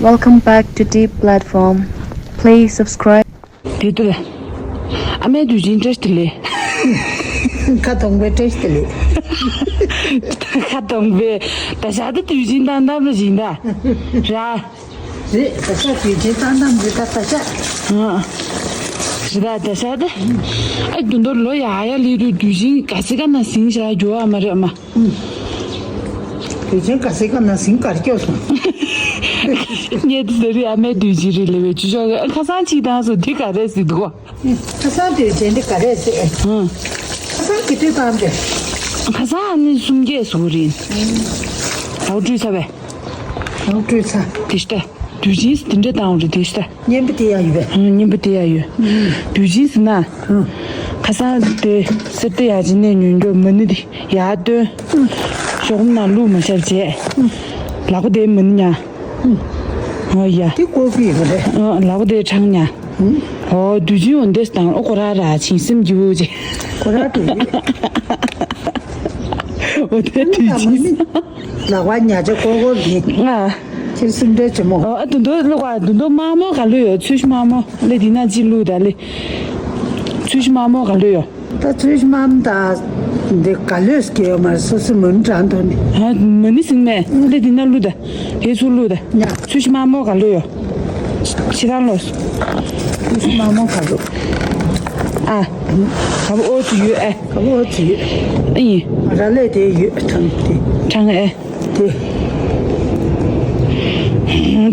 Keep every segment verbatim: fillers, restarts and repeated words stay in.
Welcome back to Deep Platform. Please subscribe. དེ་ལྟར། ཨ་མའི་དུས་ཆེན་བཀྲ་ཤིས་བདེ་ལེགས། ཁ་སྟོང་པའི་བཀྲ་ཤིས་བདེ་ལེགས། ཁ་སྟོང་པའི་ད་ཞག་ད་དུས་ཆེན་བཏང་བཏང་པ་ཞིག་ད། ར། རེད། ད་ཞག་དུས་ཆེན་བཏང་བཏང་རེད་ད་ད་ཞག་ཨ། རེད་ད་ད་ཞག་ད། ཨ་དུ་འདོར་ལོ་ཡ་ཡ་ལི་རུ་དུས་ཆེན་ག་སི་ག་ན་སིང་ཞག་འགྱོ་བ་མ་རེད་མ། དུས་ཆེན་ག་སེ་ག་ན་ཟིང་གར་སྐྱོ་སོང་། ངས་དེ་རི་ཨ་མའི་དུས་ཆེན་རེད་ལེ་བའི་ཆུ་ཤོག་གི་ཁ་སང་ཅིག་དང་སོ་དེ་ག་རེད་ཟེར་འདུག་ཁ་སང་དུས་ཆེན་དེ་ག་རེད་ཟེར། ཧུང་། ཁ་སང་གི་དུས་བཏང་དེ། ཁ་སང་ཨ་ནི་སུམ་བརྒྱད་སོ་རིན། ལའུ་ཀྲུའི་ཚ་བས། ལའུ་ཀྲུའི་ཚ། དེ་ཤྟ། དུས་ཆེན་དེ་འདྲ་བཏང་རེད་དེ་ཤྟ། སྙན་པོ་དེ་ཡང་ཡོད་པས། ཨང་། སྙན་པོ་དེ་ཡང་ཡོད། དུས་ཆེན་ཟེར་ན། ཨང་། ཁ་སང་དེ་སེར་ཏེ་ཡག་ཅིག་ནས་ཉོན་རྒྱུ་མི་ནི་དེ་ཡར་བཏོན། ཤོག་མ་ནང་བླུགས་མ་ཤར་བྱས། ལག་པ་དེ་མི་ནི་ཉ། ཨོ་ཡ། དེ་ཀོ་ཕི་ཡོད་རེད། ཨང་། ལག་པ་དེ་ཁྲང་ཉ། ཨོ་དུས་ཆེན་འོ་འདེས་དང་ཨོ་ཁོ་ར་ར་ཆིང་སེམས་ཀྱི་འུ་ཅེ། ཁོ་ར་དེ། འོ་དེ་དུས་ཆེན། ལག་པ་ཉ་ཆ་ཀོ་ཀོ་གི། ང་། ཁྱེད་སུམ་འདྲ་ཆེ་མོ། ཨ་དུ་འདོ་ལུག་ཨ་དུ་འདོ་དམར་མོ་ག་ལུ་ཡོད། ཚུལ་ཤི་དམར་མོ་ལེ་དི་ན་ཅི་ལུ་ད་ལེ། ཚུལ་ཤི་དམར་མོ་ག་ལུ་ཡོད། ད་ཚུལ་ཤི་དམར་མོ་ད་འདི་ག་ལུས་སྐྱེ་ཡོད་མ་སོ་སོ་མུན་དྲང་དོ་ནི། ཨ་མ་ནི་སིང་མེ་ལེ་དི་ན་ལུ་ད་དེ་ཚུ་ལུ་ད། ཉ། ཚུལ་ཤི་དམར་མོ་ག་ལུ་ཡོད། ཕྱི་རང་ལོ། ཚུལ་ཤི་དམར་མོ་ག་ལུ། ཨ། ག་བོ་ཨོ་ཚུ་ཡོད་ཨེ། ག་བོ་ཨོ་ཚུ་ཡོད། ཨ་ཡིན། ར་ལེ་དེ་ཡོད་ཐང་དེ། ཐང་ཨེ། དེ།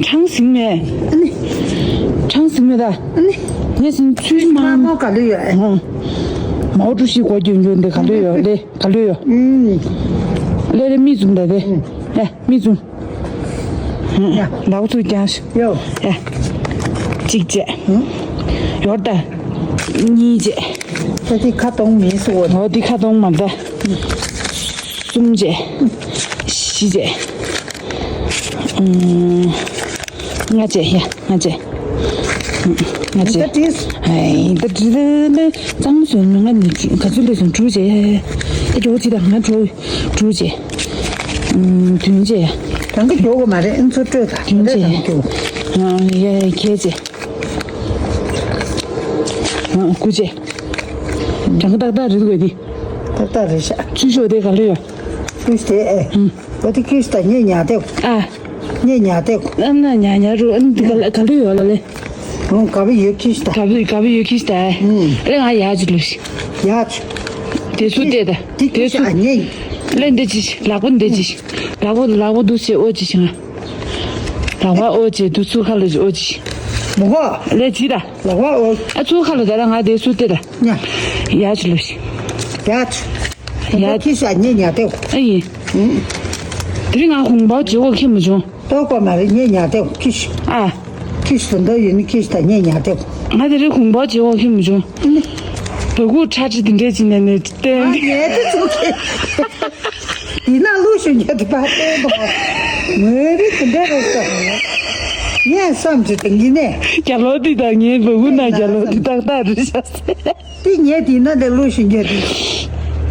ཁྲང་ཟིང་མེ། ཨ་ནི། ཁྲང་ཟིང་མེ་ད། ཨ་ནི། ངས་ཟིང་ཚུལ་མ་མ་མོ་ག་ལུ་ཡོད་ཨེ། ཧང་། མའོ་ཀྲུའུ་ཞི་གོ་རྒྱུ་འཇོན་དེ་ག་ལུ་ཡོད་ལེ་ག་ལུ་ཡོད། ཨུམ། ལེ་ལེ་མི་ཙུམ་ད་དེ། ཨེ་མི་ཙུམ། ཡ། ལའོ་ཚུ་ཀྱང་ཤི། ཡོ། ཡ། གཅིག་བྱས། ཡོར་ད། གཉིས་བྱས། ད་དེ་ཁ་གཏོང་མི་སུ་འོ། འོ་དེ་ཁ་གཏོང་མ་ད། གསུམ་བྱས། བཞི་བྱས། ཨུམ། ལྔ་བྱས་ཡ་ལྔ་བྱས། ལྔ་བྱས། ད་དྲིས། ཨེ་ད་དྲིས་ལ་གཙང་སོན་ང་ནི་ག་ཚོད་ལས་སོན་དྲུག་བྱས། ད་ཇོ་ཅི་ད་ང་དྲུག་དྲུག་བྱས། ཨུམ་བདུན་བྱས། རང་གི་མགྱོགས་པོ་མ་རེད་ཨེ་ཚོ་སྤྲོད་ད་བདུན་རེད་བྱས། རང་མགྱོགས། ཨ་ཡ་ཡ་ཁྱེད་བྱས། ཨ་དགུ་བྱས། རང་གི་ཏག་ཏག་རེད་འདུག་གས་དེ། ཏག་ཏག་རེད་ཤག་ཚུལ་ཤོག་དེ་ག་ལེ་ཡོད། ཀུ་ཤ་དེ་ཨེ། ཨུམ། འོ་དེ་ཀུ་ཤ་ད་ཉེ་ཉ་དེ། ཨ། ཉེ་ཉ་དེ། ཨ་ན་ཉ་ཉ་རུ་ཨ་ནི་དེ་ག་ལ་ག་ལེ་ཡོད་ལ་ལེ། ཨོ་ག་བ་ཡོད་ཀུ་ཤ་ད། ག་བ་ག་བ་ཡོད་ཀུ་ཤ་ད། ཨུམ། ཨེ་ང་ཡ་ཅི་ལུ་ཤི། ཡ་ཅི། དེ་སུ་དེ་ད། དེ་ཀུ་དེ་ཤ་སུ། ཨ་ཉེ། ལེ་འདི་ཅི་ལག་པ་འདི་ཅི། ལག་པ་ལག་པ་འདུ་ཤེ་ཨོ་ཅི་ཤི་ང་། ལག་པ་ཨོ་ཅེ་དུ་ཚུ་ཁ་ལོ་ཅེ་ཨོ་ཅེ། མོ་གོ། ལེ་ཅི་ད། ལག་པ་ཨོ། ཨ་ཚུ་ཁ་ལོ་ད་ར་ང་དེ་སུ་ཏེ་ད། ཉ། ཡ་ཅི་ལོ་ཤི། ཡ་ཅི། ཡ། ཁྱི་ཤ་ཉེ་ཉ་ཏེ། ཨ་ཡིན། དེ་རིང་ང་ཧུང་པའོ་ཅེ་ཨོ་ཁྱི་མི་བྱུང་། ཏོ་གོ་མ་རེ་ཉེ་ཉ་ཏེ་ཁྱི་ཤ། ཨ། ཁྱི་ཤ་དོ་ཡིན་ཁྱི་ཤ་ད་ཉེ་ཉ་ཏེ། ང་དེ་རིང་ཧུང་པའོ་ཅེ་ཨོ་ཁྱི་མི་བྱུང་། བ་གུ་ཁྲ་ཁྲི་དེ་འདྲས་ཅི་ནས་ནས་ཏེ། ཨ་ཉེ་ཏེ་ཚུ་ཁྱི། ཡིན་ན་ལུག་ཤུ་ཉེ་ཏེ་པ་ཏེ་དོ། ངོས་རི་དེ་འདྲས་རེད་ས། ངས་བསམ་ཚེ་དེ་ངི་ནས། རྒྱ་ལོ་དེ་དང་ངའི་བ་གུ་ན་རྒྱ་ལོ་དེ་ཏག་ཏག་རེད་ཤག་ཟེར། དེ་ཉེ་དེ་ན་དེ་ལུག་ཤུ་ཉེ་དེ།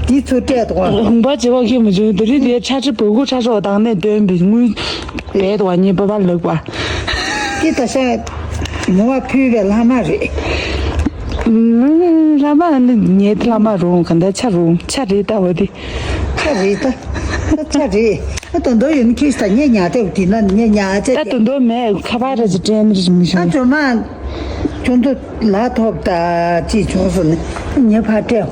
དེ་ཚུ་སྤྲད་དོ། ཧུང་པའོ་ཅེ་ཨོ་ཁྱི་མི་བྱུང་དེ་རིང་དེ་ཁྲ་ཁྲི་བ་གུ་ཁྲ་ཁྲི་བ་དང་ནས་སྟོན་པའི་དངུལ་སྦས་དོ་ཉེ་པ་པ་ལག་པ། ཀི་ད་ཤ་མོ་བ་ཕུལ་བའི་ལྷ་མ་རེད། ལྷ་མ་ནི་ཉེ་ལྷ་མ་རུང་ག་འདྲ་ཆ་རུང་ཆ་རེད་ད་བ་དེ། ཆ་རེད་ད། ཆ་རེད། ཨ་དོ་འདོ་ཡོད་ནི་ཁྱི་ཤ་ད་ཉེ་ཉ་ཏེ་དེ་ན་ཉེ་ཉ་ཅེ། ད་དོ་འདོ་མེད་ཁ་པར་ར་ཅི་སྤྲད་ནི་རི་མི་ཤོང་། ཨ་ཇོ་མ། ཁྱོད་ཚོ་ལ་ཐོབ་ད་ཅི་བྱུང་སོང་ནི་ཉེ་ཕ་སྤྲད།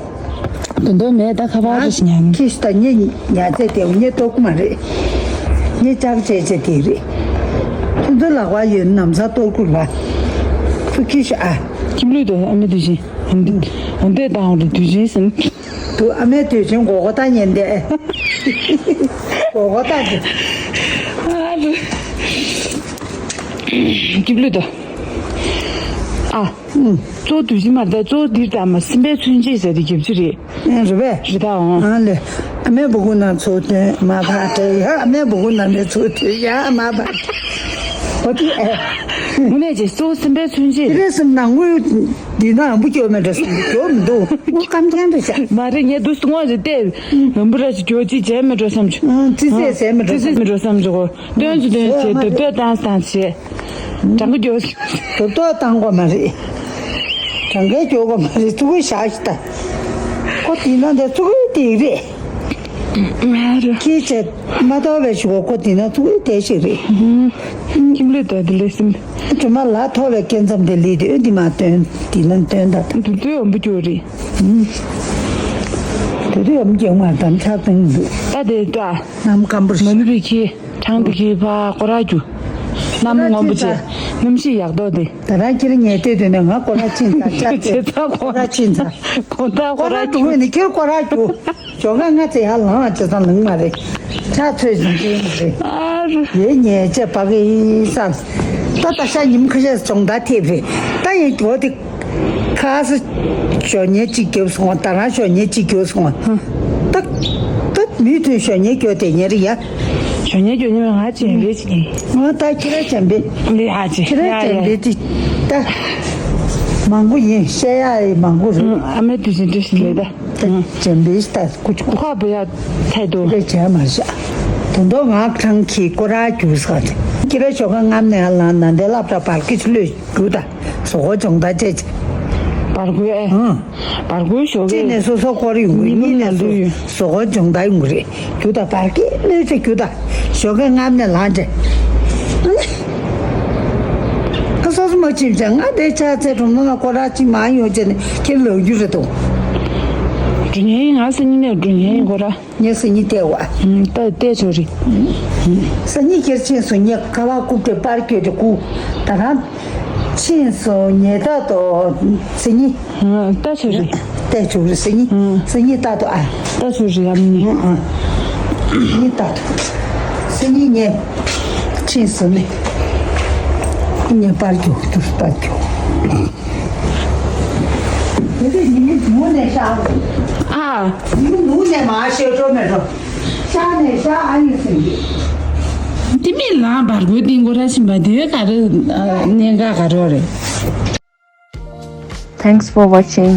དོན་དག་མེད་ད་ཁ་པར་རེ་ཞིག་ཉན། ཁྱི་ཤ་ད་ཉེ་ཉ་ཚེ་དེ་ཉེ་ལྟོགས་མ་རེད། ཉེ་ལྕགས་ཆེ་ཆེ་དེ་རེད། ཁྱོད་ཚོ་ལག་པ་ཡོད་ནམ་ས་ལྟོགས་ཁུར་བ། ཁྱི་ཤ་ཨ། ཁྱིམ་ལུས་དུ་ཨ་མི་དུ་བཞིན། འོན་ཏེ་དང་རེ་དུས་ཆེན་ཟིན། དུ་ཨ་མའི་དུས་ཆེན་གོ་གོ་ད་ཉན་དེ། གོ་གོ་ད་དེ། ཨ་རེ། ཁྱིམ་ལུས་དུ། ཨ། གཙོ་བོ་དུས་ཆེན་མར་ད་གཙོ་བོ་འདིར་ད་མ་སིམ་པའི་ཚུན་ཆད་ཟེར་དེ་རྒྱབ་ཅི་རེད། ཨེ་རེད་པས། རེད་ད་འོང་། ཨ་ལེ། ཨ་མའི་བུ་གུ་ན་ཚོ་དོན་མ་ཕ་ཏྲེ་ཡ་ཨ་མའི་བུ་གུ་ན་མེ་ཚོ་དོན་ཡ་མ་ཕ། ཨོ་དེ་ཨེ། དངོས་གནས་ཀྱི་གཙོ་བོ་སིམ་པའི་ཚུན་ཆད། དེ་རེད་སིམ་ན་དངུལ་འདི་ན་འབུ་སྐྱོ་མེད་འགྲོ་སིམ་འབུ་སྐྱོ་མི་འདུག་དངུལ་སྐམ་རྐྱང་རེད་ཤག་མ་རེད་ངས་འདུག་སྟོང་བ་ཞིག་བལྟས། ལམ་བུ་ར་ཞིག་སྐྱོ་ཅིག་བྱས་མེད་འགྲོ་བསམ་བྱུང་། ཙི་ཙི་ཟས་མེད་འགྲོ་ཙི་ཙི་མེད་འགྲོ་བསམ་བྱུང་གོ། སྟོན་ཚུ་སྟོན་ཚེ་དུ་སྟོད་བཏང་བཏང་བྱས། གྲངས་ཀ་རྒྱོབ། རྡོབ་རྡོབ་བཏང་དགོས་མ་རེད། གྲངས་ཀ་རྒྱོབ་དགོས་མ་རེད། ཙུ་གུ་བཞག་ཤི་ད། ཁོ་དེ་ན་དེ་ཙུ་གུ་དེ་རེད། ཁྱི་བྱས་མ་ཐོག་པའི་ཞུ་གོ་ཁོ་དེ་ན་ཙུ་གུ་དེ་ཞིག་རེད། ཁྱིམ་ལས་དོ་དེ་ལས་སིམ། དྲི་མ་ལ་ཐོག་པའི་སྐེ་མཚམས་དེ་ལི་དེ་འདི་མ་སྟོན་དེ་ན་སྟོན་ད། དུ་དུ་འོམ་བུ་ཅོ་རེད། དུ་དུ་འོམ་ཅོ་མ་དམ་ཆག་སྟོན་འདུག་ད་དེ་ད། གནམ་སྐམ་པོ་མ་ནུ་རི་ཁྱི། གྲངས་འདི་གི་བ་ཀོ་ར་རྒྱུ། གནམ་སྔོན་པོ་ཆེ། གནམ་གཤིས་ཡག་མདོག་དེ། ད་རང་ཁྱེད་ཉལ་སྡོད་དུས་ནས་ང་ཀོ་ར་ཕྱིན་ཚར་ཅག་ཚེ་ཚ་ཀོ་ར་ཕྱིན་ཚར། ཀོ་ད་ཀོ་ར་འགྲོ་བས་ནི་ཁྱེད་ཀོ་ར་རྒྱུ། ཞོགས་ཀ་ང་ཚེ་ཡར་ལངས་བྱས་ཙང་ལངས་མ་རེད། ཆ་ཚོད་ཅིག་ཅིག་མ་རེད། ཨ་རུ། ཡེ་ཉལ་བྱས་བ་གི་སང་། ད་ད་ཤ་ཉིམ་ཁ་ཤས་སྦྱོང་བརྡར་ཐེབས་རེད། ད་ཡིན་འོ་དེ། ཁ་སི། ཞོགས་ཉལ་གཅིག་རྒྱབ་སོང་བ་ད་རང་ཞོགས་ཉལ་གཅིག་རྒྱབ་སོང་བ། ད། ད་མི་མཐུན་ཞོགས་ཉལ་རྒྱབ་དེ་ཉལ་རེད་ཡ། ཞོགས་ཉལ་རྒྱབ་ཉལ་ང་ཅི་ཡང་རེད་ཅི་ཡིན། ང་ད་ཁྱེད་ར་བྱམས་པས། ལས་ཧ་ཅི་ཁྱེད་ར་ཡ་ཡ། བྱམས་པས་ཅི། ད། མང་པོ་ཡིན་བཤད་ཡ་ཡི་མང་པོ་རེད། ཨ་མའི་དུས་ཆེན་འདྲ་ཞིག་ལས་ད། ད་བྱམས་པས་ད་ཀུ་ཅི་ཀུ། ཁ་བུ་ཡ་ཐལ་དུ། ཁྱེད་ར་བྱས་མ་བཞག་དོན་དོ་ང་གྲང་གི་ཀོ་ར་རྒྱུག་ས་ཅི། ཁྱེད་ར་ཞོགས་ཀ་སྔ་ནས་ལངས་ན་འདི་སླབ་ར་བར་གི་ཆུ་ལོས། རྒྱུ་དང་། བཟོ་བཀོད་སྦྱོང་བརྡར་བཅས་བྱས། བར་སྐོར་ཨེ། ཨང་། བར་སྐོར་ཞོགས་ཀས། གཅིག་ནས་སོ་སོ་སྐོར་ཡོང་གི་གཉིས་ནས་སོ་སོ་བཟོ་བཀོད་སྦྱོང་བརྡར་ཡོང་གི་རེད། རྒྱུ་དང་བར་སྐོར་གནོད་བྱེད་རྒྱུ་དང་། ཞོགས་ཀས་སྔ་ནས་ལངས་བྱས། ཁ་སོ་སོ་མ་ཕྱིན་བྱས་ང་དེ་ཆ་ཚད་གྲོང་ཚོ་ལ་སྐོར་ར་གཅིག་མ་ཡོང་བྱས་ནས་ཁྱེད་ལོག་རྒྱུ་རེད་དོ། འགྲོ་ཉན་ཡིན་ང་སང་ཉིན་ནས་འགྲོ་ཉན་ཡིན་སྐོར་ར། ངས་སང་ཉིན་བལྟས་བ། ད་བལྟས་ཆོག་རེད། སང་ཉིན་ཁྱེར་ཕྱིན་སོང་ངས་ཁ་བ་བཀུག་སྟེ་པར་བསྐྱོད་དེ་བཀུག་ད་རང་ཕྱིན་སོང་ཉལ་ཐ་དོ་སང་ཉིན། བལྟས་ཆོག་རེད། བལྟས་ཆོག་རེད་སང་ཉིན། སང་ཉིན་ད་དོ་ཨ། བལྟས་ཆོག་རེད་ཡ་མི་ཉིན། སང་ཉིན་ད་དོ། སང་ཉིན་ངས་ཕྱིན་སོང་ནས་ངས་པར་བསྐྱོད་དུ་པར་བསྐྱོད། དེ་དུས་ཉི་མ་ནུབ་ནས་ཤར། ཨ། ཉི་མ་ནུབ་ནས་མར་ཤར་འགྲོ་མི་འགྲོ། ཤར་ནས་ཤར་ཨ་ཡིན་ཟེར་གི། དེ་མིན་ལ་བར་སྐོར་སྟེང་སྐོར་ར་ཕྱིན་པ་དེ་ག་རེ་གནད་འགག་ག་རེ་རེད། Thanks for watching.